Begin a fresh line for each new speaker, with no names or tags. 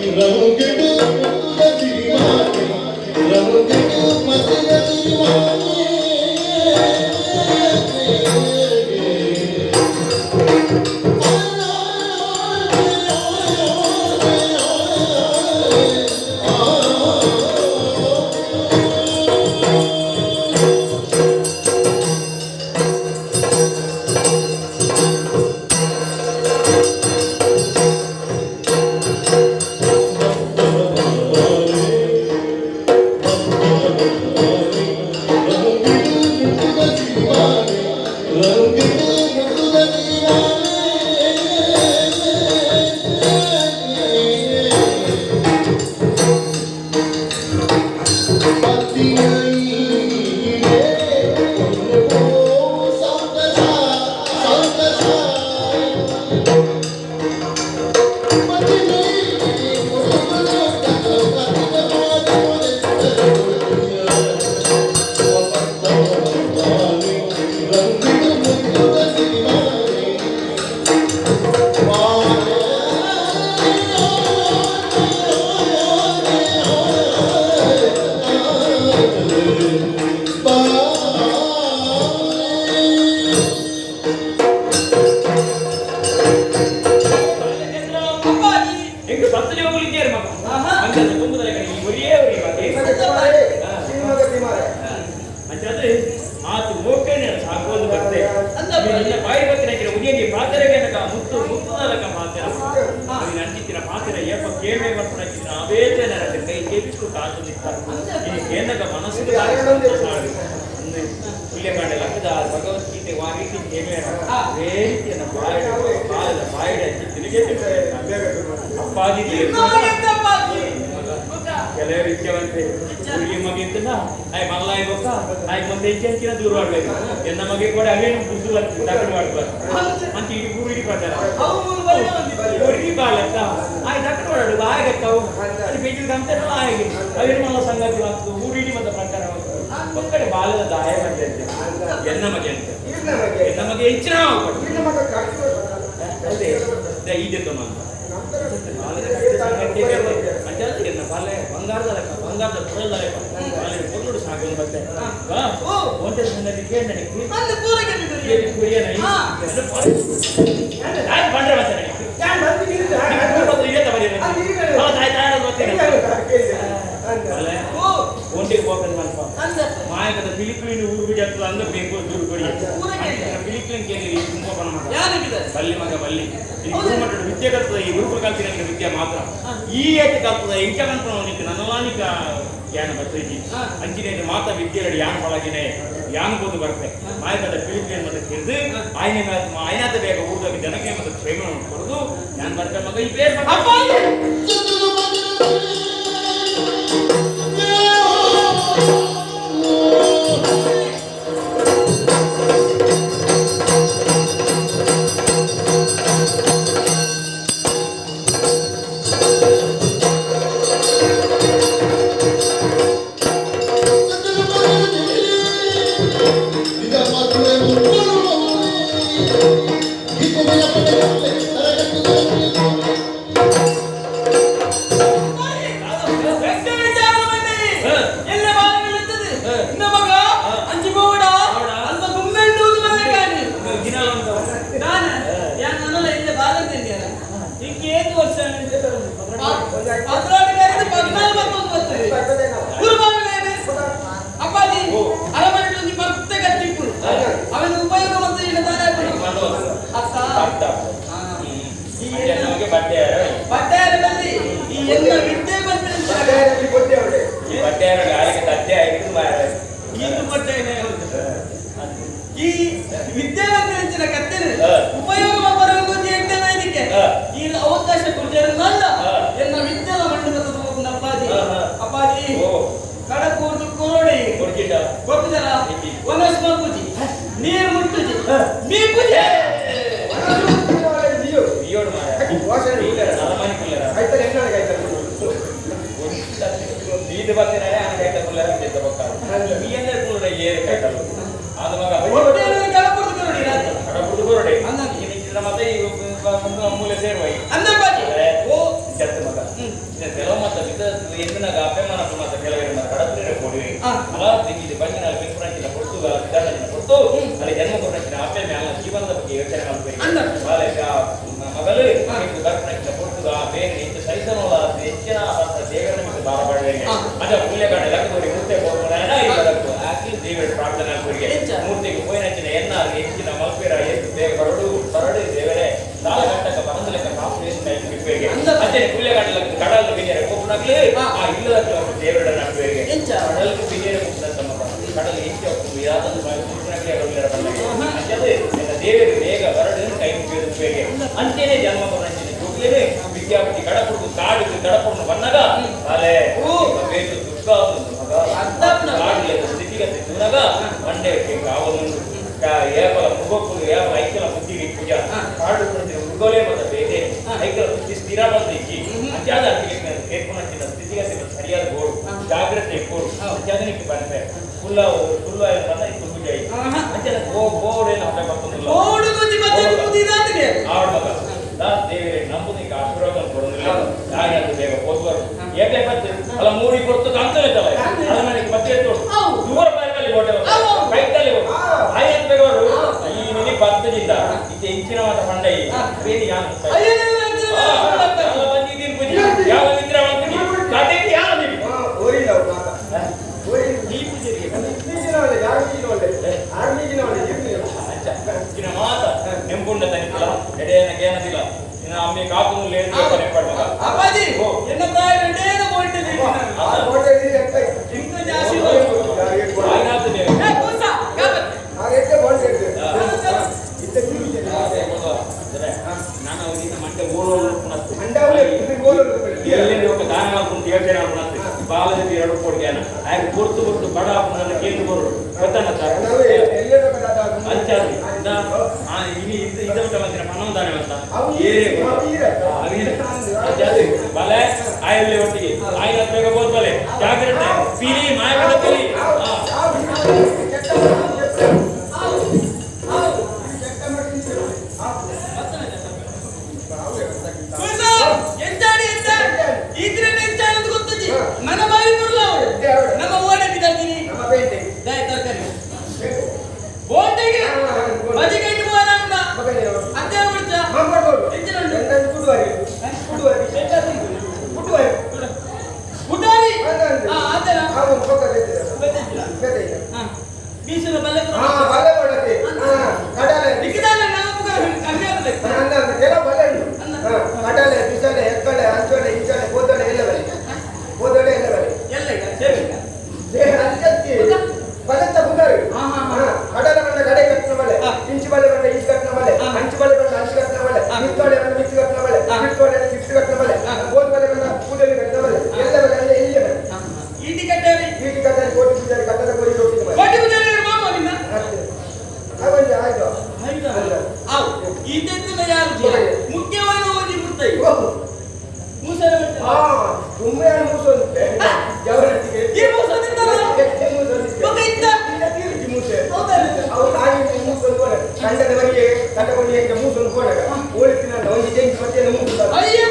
ಭಗವದ್ಗೀತೆ ವಾರೀತಿ ಅಪ್ಪಾಜಿ ಕೆಲವರು ಇಚ್ಛವಂತೆ ಹುಡುಗಿ ಮಗ ಇತ್ತನ ಆಯ್ ಮಲ್ಲ ಬೊಕ್ಕ ಆಯ್ ಮುಂದೆ ಇಚ್ಛೆ ದೂರ ಮಾಡ್ಬೇಕು ಎನ್ನ ಮಗೆ ಕೂಡ ಅವೇನು ಬುದ್ಧು ದಗಡು ಮಾಡ್ಬಾರ್ದು ಅಂತ ಇಡೀ ಊರು ಇಡೀ ಪ್ರಚಾರ ಊರಿಗೆ ಬಾಲತ್ತ ಆಯ್ ದಗಡು ಮಾಡಾಡು ಬಾಯಾಗತ್ತವು ಬೇಜಿಲ್ ಗಂತೆಲ್ಲ ಆಗಿ ಅವೇನು ಮಲ್ಲ ಸಂಗತಿ ಬಂತು ಊರು ಇಡೀ ಮತ್ತೆ ಪ್ರಚಾರ ಬಂತು ಒಕ್ಕಡೆ ಬಾಲದ ದಾಯ ಬಂದೆ ಎನ್ನ ಮಗೆ ಅಂತ ಎನ್ನ ಮಗೆ ಹೆಚ್ಚಿನ ಅದೇ ಇದೆ ಅಂತ ಎನ್ನ ಬಾಲೆ ಬಂಗಾರದ ಲೆಕ್ಕ ಬಂಗಾರದ ಪೊರಲ್ದ ಲೆಕ್ಕ ಬಾಲೆ ಪೊರ್ಲುಡು ಸಾಕು ಮತ್ತೆ ಒಂಟೆ ಸಂಗತಿ ಕೇಳಿ ನನಗೆ ನಾನು ಬಂದ್ರೆ ಮತ್ತೆ ನನಗೆ ಒಂಟಿಗೆ ಹೋಗ್ತದೆ ಮಲ್ಪ ಮಾಯಕದ ಪಿಲಿಕುಲಿನ ಊರು ಬಿಡಿ ಅಂದ್ರೆ ಬೇಕು ದೂರು ಕೊಡಿ ಪಿಲಿಕುಲಿನ ಕೇಳಿ ತುಂಬ ಪಣ ಬಲ್ಲಿ ಮಗ ಬಲ್ಲಿ ಈ ಗುರುಮಠದ ವಿದ್ಯೆ ಕಲ್ತದ ಈ ಗುರುಕುಲ ಕಲ್ತಿನ ವಿದ್ಯೆ ಮಾತ್ರ ಈ ಏತಿ ಕಲ್ತದ ಇಂಚ ಕಲ್ಪನ ನನ್ನಲಾನಿಕ ಜ್ಞಾನ ಬರ್ತೈತಿ ಅಂಚಿನ ಮಾತ ವಿದ್ಯೆ ಯಾನ್ ಒಳಗಿನ ಯಾನ್ ಬೋದು ಬರ್ತೆ ಮಾಯಕದ ಪಿಲಿಕುಲಿನ ಮತ್ತೆ ತಿಳಿದು ಆಯ್ನ ಆಯ್ನಾತ ಬೇಗ ಊರ್ದಾಗ ಜನಕ್ಕೆ ಮತ್ತೆ ಕ್ಷೇಮ ಕೊಡದು ನಾನು ಬರ್ತೆ ಮಗ ಈ ಬೇರೆ
ಈ ವಿದ್ಯೆ ಬಂದಿನ ಕತ್ತೆನೆ ಉಪಯೋಗ ಬರಬೇಕು ಎಡ್ಡೆನ ಇದಕ್ಕೆ ಈ ಅವಕಾಶ ಕೊಡ್ತಾರೆ ಎನ್ನ ವಿದ್ಯೆದ ಮಣ್ಣು ಬರ್ತದೆ ಅಪ್ಪಾಜಿ ಅಪ್ಪಾಜಿ ಕಡಕೂರ್ದು ಕೊರೋಡಿ ಗೊತ್ತಿದಲ್ಲ ಒನಸ್ ಮಲ್ಪುಜಿ ನೀರು ಮುಟ್ಟುಜಿ ಮೀ ಪೂಜೆ
ಇದು ಬರ್ತೀನಿ ಆಯ್ತಾ ಕುಲ್ಲರ ಅಂತ ಬೊಕ್ಕ ಈ ಅಂದ್ರೆ ಕುಲ್ಲರ ಏರು ಕೈತಲ್ಲ ಆದ ಮಗ ಕಡಕೂರ್ದು ಕೊರೋಡಿ ಮತ್ತೆ ಈ ಮೂಲೆ ಸೇರುವೈ
ಅಂದಪ್ಪಾಜಿ
ಓ ಜತ್ತು ಮಗ ಎನ್ನಿನಾಗ ಅಪ್ಪೆಮ್ಮನ ಮಾತ ಕೆಲವರು ಕಡತ್ರೆ ಕೊಡಿ ಅಲ ತಿಂಗಿದೆ ಬಂದಿನ ಬೆಂಕುರಂಚಿನ ಕೊಡ್ತು ಸಿದ್ಧಾರ್ಥನ ಕೊಡ್ತು ಅಲ್ಲಿ ಜನ್ಮ ಕೊಟ್ಟಂಚಿನ ಅಪ್ಪೆ ಮ್ಯಾಲ ಜೀವನದ ಬಗ್ಗೆ ಯೋಚನೆ ಮಾಡ್ಬೇಕು ಮಗಲು ಬರ್ಪಣಕ್ಕಿನ ಕೊಡ್ತು ಆ ಬೇರೆ ಹೆಚ್ಚು ಸಹಿಸನೋಲ ಹೆಚ್ಚಿನ ದೇವರ ನಿಮಗೆ ಬಾರಬಾರದೆ ಅದ ಪೂಜೆ ಕಾಣ ಲಕ್ಕದೋರಿ ಮೂರ್ತಿ ಹೋಗೋಣ ಇಲ್ಲ ಹಾಕಿ ದೇವರ ಪ್ರಾರ್ಥನೆ ಹಾಕೋರಿಗೆ ಮೂರ್ತಿಗೆ ಹೋಯಿನಂಚಿನ ಎನ್ನ ಹೆಚ್ಚಿನ ಮಲ್ಪೇರ ಎದ್ದು ಬೇಗ ಬರಡು ಬರಡು ದೇವರೇ ಸಾಲ ಕಟ್ಟಕ ಬರಂದ ಲೆಕ್ಕ ಕಾಪುಲೇಷನ್ ಟೈಮ್ ಬಿಪ್ಪೇಗೆ ಅಂಚನೆ ಪುಲ್ಯಗಾಡ ಲೆಕ್ಕ ಕಡಲ್ ಬಿಜೆರೆ ಕೊಪ್ಪುನಾಗ್ಲಿ ಆ ಇಲ್ಲದ ದೇವರ ನಡುವೆಗೆ ಕಡಲ್ ಬಿಜೆರೆ ಕೊಪ್ಪುನ ತಮ್ಮ ಕಡಲ್ ಹೆಚ್ಚು ಯಾವ್ದಾದ್ರು ಕೊಪ್ಪುನಾಗ್ಲಿ ಅಡವಿಲ್ಲರ ಬಂದಾಗ ಅಂಚದೆ ಎಲ್ಲ ದೇವರು ಬೇಗ ಬರಡು ಕೈ ಮುಗಿಯೋದು ಬೇಗ ಅಂಚೆನೆ ಜನ್ಮ ಕೊರಂಚಿನ ಜೋಗ್ಲೇನೆ ವಿದ್ಯಾಪತಿ ಕಡಪುಡ್ದು ಕಾಡಿಗೆ ಕಡಪುಡ್ನು ಬಂದಾಗ ಅಲೆ ಬೇಕು ದುಃಖ ಮಗ ಕಾಡ್ಲೆ ಸ್ಥಿತಿಗತಿ ತೂನಗ ಮಂಡೆ ಕಾವಲುಂಡು ಏಪಲ ಮೃಗಕ್ಕುಲು ಏಪಲ ಐಕಲ ಬುದ್ಧಿ ಪೂಜಾ ಕಾಡು ಕೊಡ್ತೀನಿ ಮೃಗೋಲೇ ಮತ್ತೆ ಬೇರೆ ಐಕಲ ಬುದ್ಧಿ ಸ್ಥಿರ ಬಂದಿಕ್ಕಿ ಅಂಚಾದ ಅತ್ತಿಗೆ ಕೇಳ್ಕೊಂಡ ಸ್ಥಿತಿಗತಿ ಸರಿಯಾದ ಗೋಡು ಜಾಗ್ರತೆ ಕೋಡು ಅಂಚಾದ ನಿಕ್ಕೆ ಬಂದೆ ಫುಲ್ಲ ಫುಲ್ಲ ಬಂದ ಇದು ಪೂಜೆ ಅಂಚಾದ ಗೋ ಗೋಡೇನು ಹಬ್ಬ ಬರ್ತದಿಲ್ಲ
ಗೋಡು ಗುಂಜಿ ಮತ್ತೆ ಬುದ್ಧಿ
ಆಡು ಮಗ ದೇವರೇ ನಂಬುದು ಈಗ ಆಶೀರ್ವಾದ ಕೊಡೋದಿಲ್ಲ ಹಾಗೆ ಅದು ಬೇಗ ಹೋಗುವರು ಏಕೆ ಮತ್ತೆ ಅಲ್ಲ ಮೂಡಿ ಕೊಡ್ತು ಕಾಣ್ತಾನೆ ತಲೆ ಅಲ್ಲ ನನಗೆ ಮತ್ತೆ ಎತ್ತು ದೂರ ಬಾಯಲ್ಲಿ ಹೋಟೆ ಕೈತಲ್ಲಿ ಆಯ್ತು ಬೇಗ ಅವರು ಈ ಮಿನಿ ಬತ್ತದಿಂದ ಇದು ಇಂಚಿನ ಮಾತ ಪಂಡ ಈ ಬೇರೆ ಯಾನು ಬಂದಿದ್ದೀನಿ ಪೂಜೆ ಯಾವ ನಿದ್ರೆ ಮಾಡ್ತೀನಿ ಕಡೆಗೆ ಯಾರು ನೀವು ಈ ಪೂಜೆಗೆ ಮಾತ ನೆಂಪುಂಡ ತನಿಖಲ ಎಡೆಯನ ಗೇನದಿಲ್ಲ ಇನ್ನು ಅಮ್ಮೆ ಕಾತು ನೆಂಪಾಡು ಮಗ
ಅಪ್ಪಾಜಿ ಎನ್ನ ಪ್ರಾಯ ಎಡೇನ ಬೋಲ್ಟೆ ಇಂಕೊಂಚ ಆಶೀರ್ವಾದ
ಆಯ್ನಾತು ದೇವ
ಏ ಕೂಸ
ನಾನು ಅವರಿಂದ ಮಂಡೆ ಓಡೋದು ಎಲ್ಲೆಲ್ಲಿ ఒక ದಾನ ಮಾಡ್ಕೊಂಡು ಯೋಚನೆ ಮಾಡ್ಕೊಂಡು ಬಾಲಜಿ ಎರಡು ಕೊಡ್ಗ್ಯಾನ ಆಗ ಗುರ್ತು ಗುರ್ತು ಬಡ ನನ್ನ ಕೇಂದ್ರ ಬರೋಡು ಗೊತ್ತನ್ನ ಅಂಚಾದ್ರಿ ಇನಿ ಇದು ಇದು ಮಂದಿರ ಮನೋದಾನೆ ಅಂತ ಏರೇ ಅಂಚಾದ್ರಿ ಬಲೆ ಆಯಲ್ಲಿ ಒಟ್ಟಿಗೆ ಆಯ್ನ ಬೇಗ ಹೋದ್ ಬಲೆ ಜಾಗ್ರತೆ ಪಿಲಿ ಮಾಯಕದ ಪಿಲಿ
ಕೂಸ ಎಂಚಾಡಿ ಎಂತ ಇದ್ರೆ ಎಂಚಾಡಿ ಅಂತ ಗೊತ್ತಜ್ಜಿ ನನ್ನ ಬಾಯಿ ಬರಲ್ಲ ಅವಳು ನಮ್ಮ ಓಡೆ ಬಿದ್ದಾರ್ತೀನಿ ದಾಯ ತರಕಾರಿ ಬೋಟೆಗೆ ಬಜಿ ಕಟ್ಟಿ ಹೋದ ಅತ್ತೆ ಬಿಡ್ಚ ಪುಟಾರಿ ಹಾ ಆತನ ಗೊತ್ತಿಲ್ಲ ಹಾ ಬೀಸದ ಬಲ್ಲೆ ನಿಕ್ಕಿದಾನ ನಾವು ಕಮ್ಮಿ ಆಗದೆ
ಕಡಲೆ ಬಿಸಲೆ ಎಕ್ಕಳೆ ಅಂಚೊಳೆ ಇಂಚೊಳೆ ಕೋದೊಳೆ ಎಲ್ಲ ಬಲೆ ಕೋದೊಳೆ ಎಲ್ಲ ಬಲೆ
ಎಲ್ಲ ಈಗ ಸೇವೆ
ಅಂಚತ್ತಿ ಬಲತ್ತ ಬುದಾರು ಕಡಲ ಬಂಡ ಕಡೆ ಕಟ್ಟಿನ ಬಲೆ ಇಂಚು ಬಲೆ ಬಂಡ ಇಂಚು ಕಟ್ಟಿನ ಬಲೆ ಅಂಚು ಬಲೆ ಬಂಡ ಅಂಚು ಕಟ್ಟಿನ ಬಲೆ ಮಿತ್ತೊಳೆ ಬಂಡ ಮಿತ್ತು ಕಟ್ಟಿನ ಬಲೆ ಮಿತ್ತೊಳೆ ಸಿಕ್ಸ್ ಕಟ್ಟಿನ ಬಲೆ ಗೋಲ್ ಬಲೆ ಬಂಡ ಕೂದಲಿ ಕಟ್ಟಿನ ಬಲೆ ಎಲ್ಲ ಬಲೆ ಎಲ್ಲ ಎಲ್ಲಿ ಬಲೆ
ಈಟಿ ಕಟ್ಟಾರಿ
ಈಟಿ ಕಟ್ಟಲ್ಲಿ ಕೋಟಿ ಪೂಜಾರಿ ಕಟ್ಟದ ಕೋರಿ ರೊಟ್ಟಿ ಬಲೆ
ಕೋಟಿ ಪೂಜಾರಿ ಮಾಮ ನಿನ್ನ
ಅವಲ್ಲಿ ಆಯ್ತು
ಆವು ಈತೆತ್ತಿನ ಯಾರು ಮುಖ್ಯವಾದ ಓದಿ ಮುತ್ತೈ ಮೂಸರ
ಹಾ ತುಂಬಾ ಮೂಸೊಂತೆ ಜವರತ್ತಿಗೆ
ಈ ಮೂಸ ತಿಂತಾರ ಮಗ ಇತ್ತ
ಮೂಸೆ
ಹೌದಲ್ಲ
ಅವು ತಾಯಿ ಮೂಸೊಂದು ಕೋಣ ಕಂಡದವರಿಗೆ ಕಂಡಕೊಂಡಿಗೆ ಮೂಸೊಂದು ಕೋಣಗ ಓಳಿತಿನ ಒಂದು ಜಂಕಿ ಮತ್ತೆ ಮೂಸು
ಅಯ್ಯ